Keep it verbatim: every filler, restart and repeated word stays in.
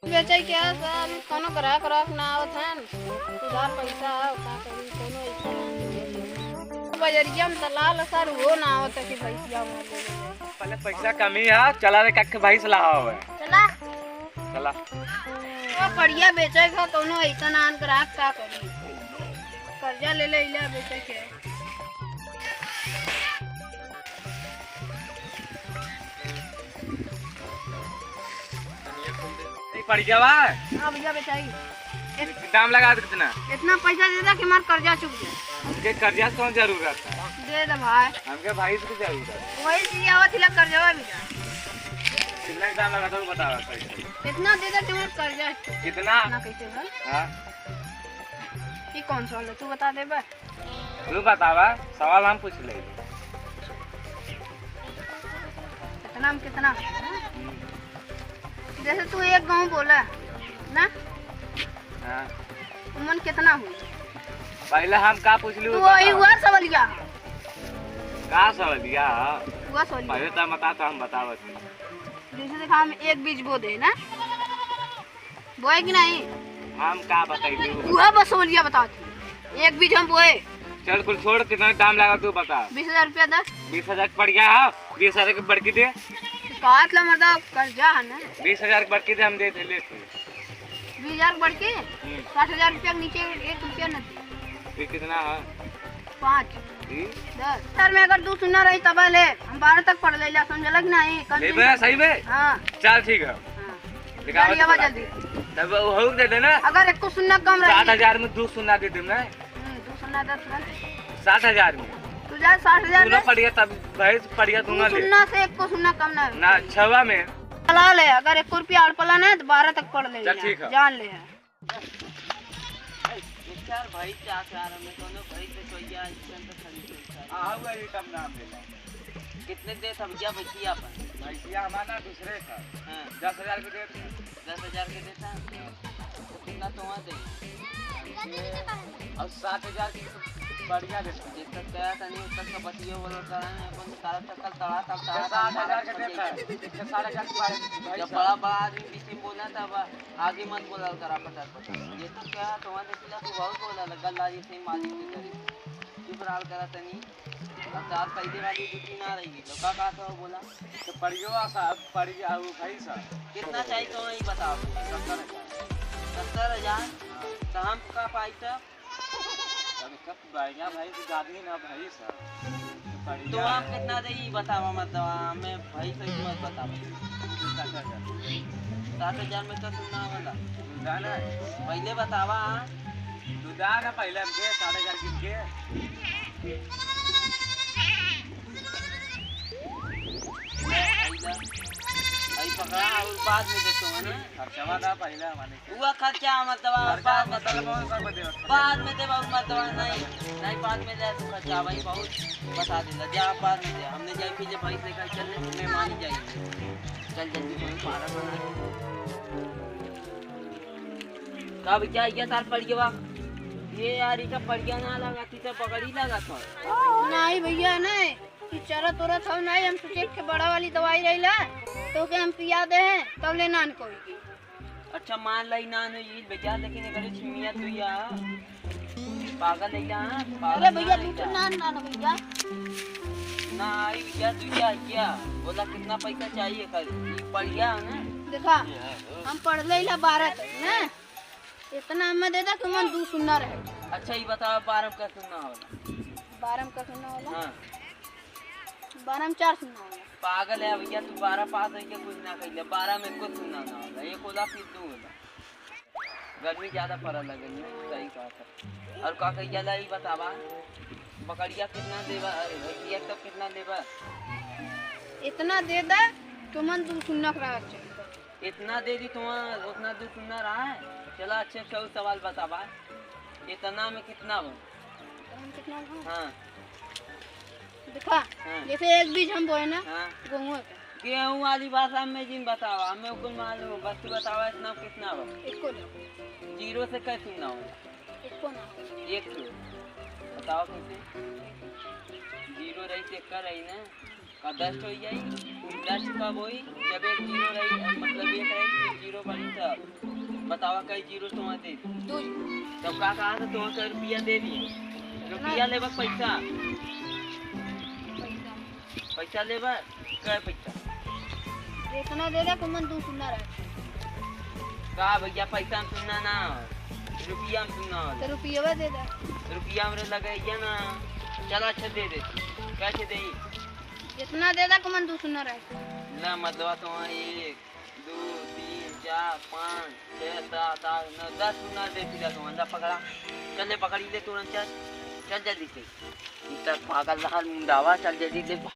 बेचे के है सर, कौनो ग्राहक व्राहक ना आवत है, उधार पैसा है, का करी, कौनो ऐसा बजरिया में दलाल सर, वो ना आवत है कि भैंसिया मार ले। पहले पैसा कमी है, चला रे काके भैंस ला आवे। चला। चला। वो बढ़िया बेचे का, कौनो ऐसा ना आन ग्राहक का करी, कर्जा ले ले इला बेचे के। ई पड़ गया बा? हाँ भैया, बेचाई। इत-, दाम लगा दे कितना? इतना पैसा दे दे कि हमार कर्जा चुक जाए। हमके कर्जा से कौन जरूरत है? दे दे भाई। हमके भाई से जरूरत है। वही चीज आवत हिला कर्जवा भी जा। कितना के दाम लगा दो, बताओ पैसा। इतना दे दे कि हमार कर्जा चुक जाए। कितना? ना कैसे बा? हाँ। ये कौन सा वाला? तू बता दे बा। तू बतावा, सवाल हम पूछ ले। कितना में कितना? जैसे तू एक गाँव बोला ना, हाँ। उमन कितना हुई? पहले हम का पूछ लू, तू वही बतावा। हुआ सवलिया। का सवलिया? हुआ सवलिया। पहले तो बता, तो हम बतावत। जैसे देखा, हम एक बीज बो दे ना, बोए कि नहीं? हम का बताई तू? उहे बसवलिया बता तू। एक बीज हम बोए। चल कुल छोड़, कितना दाम लगा तू बता। बीस हजार रुपया दे। बीस हजार के पड़ गया है, बीस हजार के बड़की दे। काट ला मर्दा, कर्जा है ना। बीस हजार के बड़की दे, हम दे दे ले तू। बीस हजार के बड़की? हम्म। साठ हजार रुपया के नीचे एक रुपया न दे। ये कितना है? पाँच। जी? दस। सर, में अगर दू सुन्ना रही तब ले, हम बारह तक पढ़ लेला, समझला कि नहीं? कल लेबे दिन सही में? हाँ। चल ठीक है। हाँ। निकाल गाड़ी आवा बता। जल्दी। तब वो हो दे देना। अगर एको सुन्ना कम रही। सात हजार में दू सुन्ना दे देना। हम्म, दू सुन्ना दस रहा। सात हजार में। तू जा साठ हजार तू ना में। पढ़िया तब भाई पढ़िया दू दूंगा ले। सुन्ना से एको सुन्ना कम ना। ना, छवा में। चला ले, अगर एक रुपया अड़पला ना तो बारह तक पढ़ ले चल, ठीक है। जान ले है। ए, चार भाई, चार, चार, हमें दोनों भाई से कोई या इसन तो खरीद लेता है। हाँ, हुआ ये कम नाम लेला। कितने दे था भैया भैंसिया अपन? भैंसिया हमारा ना दूसरे था। हाँ। दस हजार के देते हैं। दस हजार के देता है? तो कितना तो वहाँ दे? और सात हजार की बढ़िया देता है। जितना कहा था नहीं, उतना का बतिया बोला था, अपन काला चक्कर तड़ा, तड़ा, तड़ा, सात हजार के देता है। सात हजार की भाई जब साहब। बड़ा, बड़ा आदमी बीच में बोला था, अब आगे मत बोला करा पटर पटर। ये तो क्या तुम्हारे देखिला तू बहुत बोला लगा ला ये सही मालिक के करे। चुप रहा करा तनी। अब तो आप पहले वाली दुखी ना रही। तो का कहा था वो बोला? तो पड़ियो आ साहब, पड़ियो आ वो भाई साहब। कितना चाहिए तो वही बताओ। सत्तर हजार। सत्तर हजार? हाँ। तो हम का पाई तब? अरे कब बढ़िया भाई की गादी ना भाई साहब। बढ़िया तो आप है। कितना दे ई बतावा, मतलब हमें भाई से मत बतावा। सात हजार। सात हजार में तो सुनना वाला। सुनना है। पहले बतावा। तू दा ना पहले हमके सात हजार गिन के। आई पकड़ा और बाद में देतो है ना। खर्चवा दा पहले हमारे। हुआ खर्चा, मतलब, खर्चा बाद में मतलब देब। बहुत सब देब। बाद में देब, मतलब, नहीं, नहीं, बाद में ले तू खर्चा, भाई, बहुत बता देला, जा बाद में दे, हमने जाई पीछे भाई से कल चल, मेहमानी जाई, चल जल्दी, कोई मारा बना। का भैया, ये तार पड़ गया? ये यार, ये सब पड़ गया ना लगा, तू तो पकड़ ही लगा था। नहीं भैया, नहीं, ये चरत उरत हो नहीं, हम सोचे के बड़ा वाली दवाई रही ला, तो के हम पिया दे हैं, तब ले नान कोई की। अच्छा, मान लाई ना, ना, ये बेचा, लेकिन अगर छिमिया तू या पागल है या, पागल अरे भैया, ना है दूसरा या। ना, ना, ना भैया। ना आई भैया, तू क्या, क्या? बोला, कितना पैसा चाहिए कल? ये पड़ गया है ना? देखा, ये है, ओ। हम पढ़ ले ला बारह तक, ना? इतना हमें दे दे कि मन दू सुन्ना रहे। अच्छा, ये बताओ, बारह का सुन्ना होला? बारह का सुन्ना होला? हाँ। बारह में चार सुन्ना होला। पागल है भैया, तू बारह पास है क्या, कुछ ना कहिए, बारह में कुछ सुन्ना ना होला, एक होला फिर दो होला। गर्मी ज्यादा पड़ल लगे ना, सही बात है। और का कहिए ला, ई बतावा, बकरिया कितना देबा, अरे भैया, तब कितना लेबा? इतना दे दे, तुमन दू सुन्ना रहा चाहिए। इतना दे दी, तुम उतना दू सुन्ना रहा है। चला, अच्छे से सवाल बतावा, इतना में कितना हो? इतना में कितना हो? हाँ। देखा, हाँ। जैसे एक बीज हम बोए ना, हाँ। गेहूं का। गेहूं वाली भाषा में जिन बतावा, हमें कुल मालूम हो, बस तू बतावा इतना कितना बा? एको ना। जीरो से कैसे ना हो? एको ना हो। एक तो। बतावा कैसे? जीरो रही तो एक का रही ना, का दस हो जाई, तू दस कब होई? जब एक जीरो रही, मतलब एक रही, फिर जीरो बनी तब। बतावा कई जीरो तुम्हारे दे दी? दो। तब का कहा था तुम्हारे रुपया दे दी? रुपया लेबा पैसा? पैसा। पैसा लेबा? कै पैसा? इतना दे दे, कुमन दू सुन्ना रहे। का भैया, पैसा में सुन्ना ना, रुपया में सुन्ना होला। तो रुपया दे दे। रुपया हमरे लगे है ना। चल अच्छा दे दे। कैसे दे? जितना दे दे, कुमन दू सुन्ना रहे। ना मतलब तो एक, दो, तीन, चार, पाँच, छः, सात, आठ, नौ, दस सुन्ना दे दिला तो अंडा पकड़ा। चल ले पकड़ी ले तुरंत चल। चल जल्दी से। इतना पागल रहा मुंडावा, चल जल्दी ले।